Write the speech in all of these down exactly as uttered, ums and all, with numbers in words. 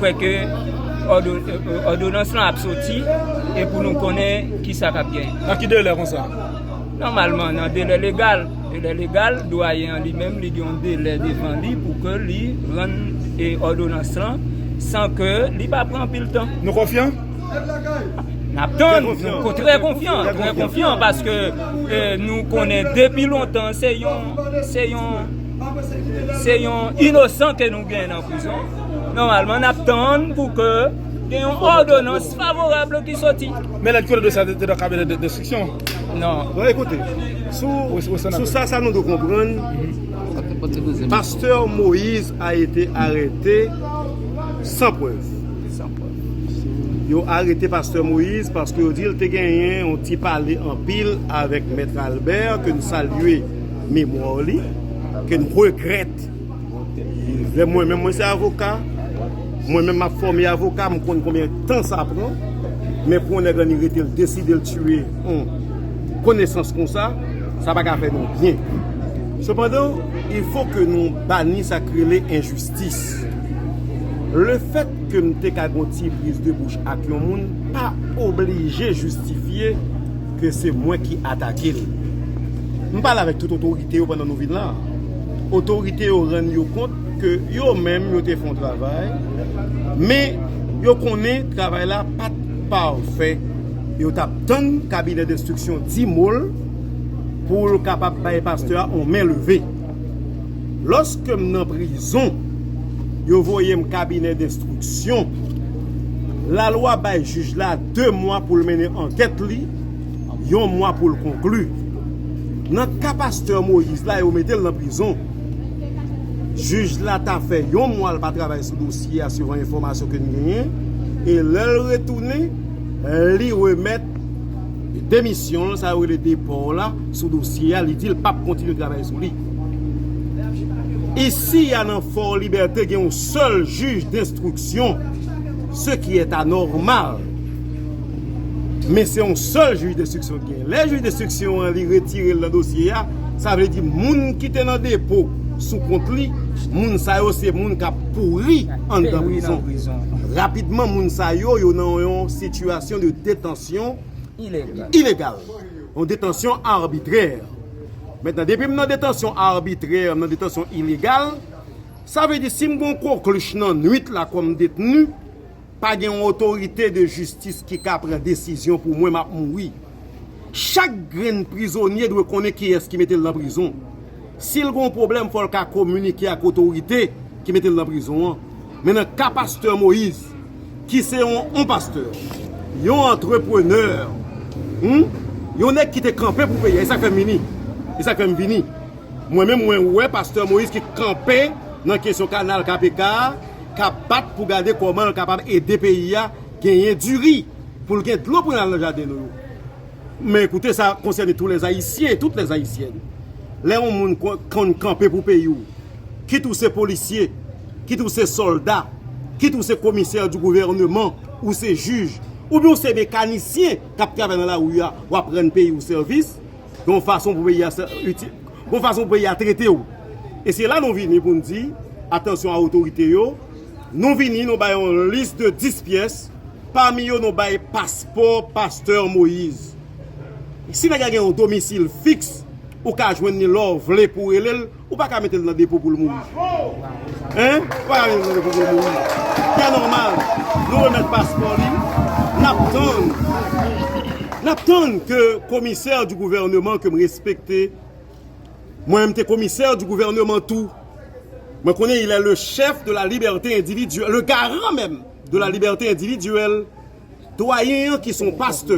kwè ke òdo- òdonans lan ap soti e pou nou konnen kisa k ap genyen. Nan ki delè konsa? Nòmalman, nan delè legal. Delè legal, dwayen an li menm, li gen yon delè devan li pou ke li rann e òdonans lan san ke li pa pran anpil tan. Nou konfyan? N ap tann, nou trè konfyan, trè konfyan, paske e, nou konnen depi lontan se yon, se yon, se yon inosan ke nou gen nan prizon. Nòmalman, n ap tann pou ke gen yon òdonans favorab ki soti. Men lèt ki rele de sa te nan kabinè de, de enstriksyon? Non. Bon, ekoute, sou, sou sa, sa nou dwe konprann, Pastè Moïse a été arrêté sans preuve. Yo arete Pastè Moïse paske yo di l te genyen yon ti pale anpil avèk Mèt Albert, ke n salye memwa li, ke n regrèt. Lè mwen menm, mwen se avoka, mwen menm m ap fòme avoka, m konn konbyen tan sa pran, men pou yon nèg annik rete l deside l tiye yon konesans konsa, sa pa ka fè nou byen. Sepandan, il faut que nou bani sa k rele enjistis. Lefèt ke m te ka gen yon ti priz de bouch ak yon moun pa oblije jistifye ke se mwen ki atake l. M pale avèk tout otorite yo pandan nou vin la. Otorite yo rann yo kont ke yo menm yo te fè yon travay, men yo konnen travay la pa t pafè. Yo t ap tann kabinè denstriksyon di mo l pou l kapab bay pastè a yon men leve. Lòske m nan prizon, yo voye m kabinè denstriksyon. Lalwa bay jij la de mwa pou l mennen ankèt li, yon mwa pou l konkli. Nan ka pastè Moïse la, yo mete l nan prizon. Jij la ta fè yon mwa l pa travay sou dosye a, swivan enfòmasyon ke n genyen, e lè l retounen, li remèt demisyon l, sa yo rele depo la, sou dosye a, li di l p ap kontinye travay sou li. Isi a nan Fort Liberté, gen yon sèl jij denstriksyon, ce qui est anormal. Men se yon sèl jij denstriksyon ki gen. Lè jij denstriksyon an, li retire l nan dosye a, sa vle di moun ki te nan depo sou kont li, moun sa yo se moun k ap pouri anndan prizon. Rapidman, moun sa yo, yo nan yon sitiyasyon de detansyon ilegal. Yon detansyon arbitrè. Mentnan, depi m nan detansyon arbitrè, m nan detansyon ilegal, sa vle di si m gen yon koklich nan nwit la kòm detni, pa gen yon otorite de jistis ki ka pran desizyon pou mwen, m ap mouri. Chak grenn prizonye dwe konnen kiyès ki mete l nan prizon. Si l gen yon pwoblèm, fò l ka kominike ak otorite ki mete l nan prizon an. Men nan ka pastè Moïse, ki se yon, yon pastè, yon antreprenè, hmm, yon nèg ki te kanpe pou peyi a, e sa k fè m vini. E sa k fè m vini. Mwen menm, mwen wè pastè Moïse ki kanpe nan kesyon kanal K P K a, k ap bat pou gade kòman l kapab ede peyi a genyen diri, pou l gen dlo pou n al nan jaden nou yo. Men ekoute, sa konsène tous les Haïtiens et toutes les Haïtiennes. Lè yon moun kon- konn kanpe pou peyi w, kit ou se polisye, kit ou se sòlda, kit ou se komisè di gouvèneman, ou se jij, oubyen ou se mekanisyen k ap travay nan lari a, w ap rann peyi w sèvis, yon fason pou peyi a sè- iti- yon fason pou peyi a trete w. E se la nou vini pou n di, atansyon a otorite yo, nou vini, nou bay yon lis de dis pyès, pami yo nou bay paspò pastè Moïse. Si nèg la gen yon domisil fiks, ou ka jwenn li lè w vle pou w rele l, ou pa ka mete l nan depo pou l mouri. Hein? Ou pa ka mete l nan depo pou l mouri. Byen nòmal, nou remèt paspò li, n ap tann, n ap tann ke komisè di gouvèneman ke m respekte, mwen menm te komisè di gouvèneman tou, mwen konnen il est le chef de la liberté individuelle, le garant même de la liberté individuelle. Dwayen an ki se yon pastè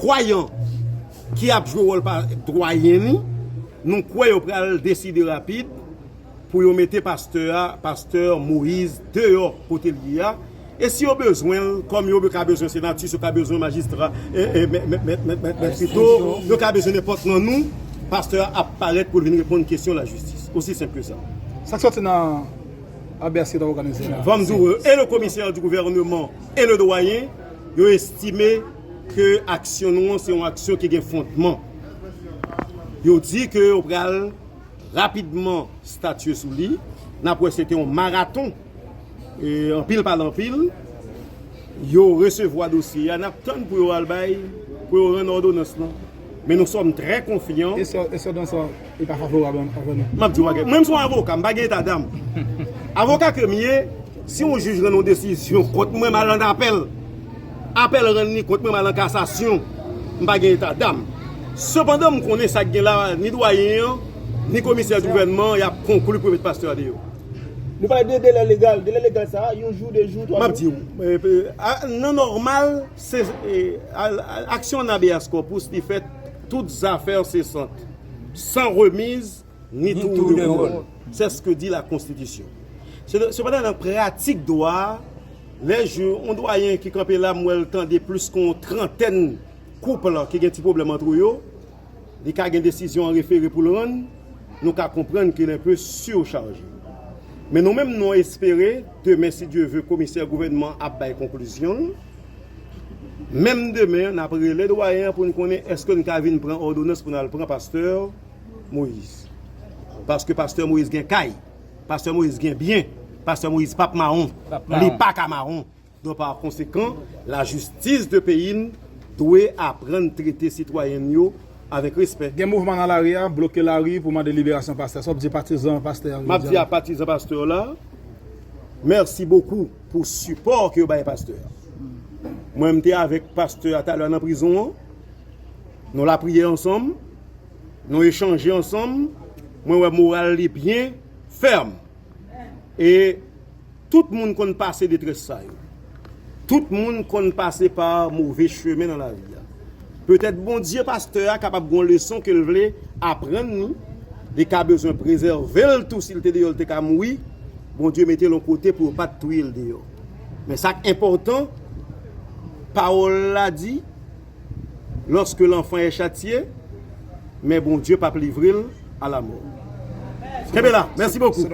kwayan ki ap jwe wòl pa dwayen li, nou kwè yo pral deside rapid pou yo mete pastè a, pastè Moïse deyò kote l ye a. E si yo bezwen l, kòm yo ka bezwen senatris, yo ka bezwen majistra, e, e, mèt, mèt, mèt, mèt, mèt, mèt Fito, yo ka bezwen nenpòt nan nou, pastè a ap parèt pou l vin reponn kesyon lajistis. Osi senp ke sa. Sa k sòti nan A B S ki t ap òganize la. Van m di w, e le komisè di gouvèneman e le dwayen, yo estime ke aksyon nou an se yon aksyon ki gen fondman. Yo di ke yo pral rapidman statye sou li. N ap wè se te yon maraton. E anpil pale anpil, yo resevwa dosye a, n ap tann pou yo al bay, pou yo rann òdonans lan. Men nou sòm trè konfyan. E sè, e sè dan sa, e pa favorab avè nou. M ap di w bagay. Mwen, m se yon avoka, m pa gen eta dam. Avoka ke m ye, si yon jij rann yon desizyon kont mwen, m al an apèl. Apèl rann li kont mwen, m al an kasasyon. M pa gen eta dam. Sepandan, m konnen sa k gen la, ni dwayen an, ni komisè gouvènman, y ap konkli pou yo met pastè a deyò. Nou pale de delè legal. Delè legal sa a, yon jou, de jou, twa jou. M ap di w, e, e, a, nan nòmal, se, e, a, a, aksyon an habeas corpus, li fèt tout zafè sesant, san remiz, ni tour de rôle. C'est ce que dit la Constitution. Se, sepandan, nan pratik dwa a, lè jou, yon dwayen ki kanpe la, m wè l tande plis ke yon trantèn koup ki gen ti pwoblèm ant yo, li ka gen desizyon an refere pou l rann, nou ka konprann ke l enpe sichaje. Men nou menm, nou espere, demen, si Dye ve, komisè gouvènman ap bay konklizyon l. Menm demen, n ap rele dwayen an pou n konnen èske n ka vin pran òdonans pou n al pran pastè Moyiz. Paske pastè Moyiz gen kay, pastè Moyiz gen byen, pastè Moyiz p ap mawon, li pa ka mawon. Donk, pa konsekan, lajistis de peyi n dwe aprann trete sitwayen n yo avèk respè. Gen mouvman nan lari a, bloke lari pou mande liberasyon pastè. Sa w ap di patizan pastè a? M ap di a patizan pastè la, mèsi bokou pou sipò ke yo bay pastè a. Mwen, m te avèk pastè a talè nan prizon an. Nou lapriyè ansanm, nou echanje ansanm. Mwen wè moral li byen fèm. E tout moun konn pase detrès sa yo. Tout moun konn pase pa move chemen nan lavi a. Petèt Bondye, pastè a kapab gon leson ke l vle aprann li. Li ka bezwen prezève l tou, si l te deyò, l te ka mouri. Bondye mete l yon kote pou yo pa t touye l deyò. Men sa k enpòtan, pawòl la di, lorsque l'enfant est châtié, men Bondye p ap livre l a la mò. Kenbe la. Mèsi bokou.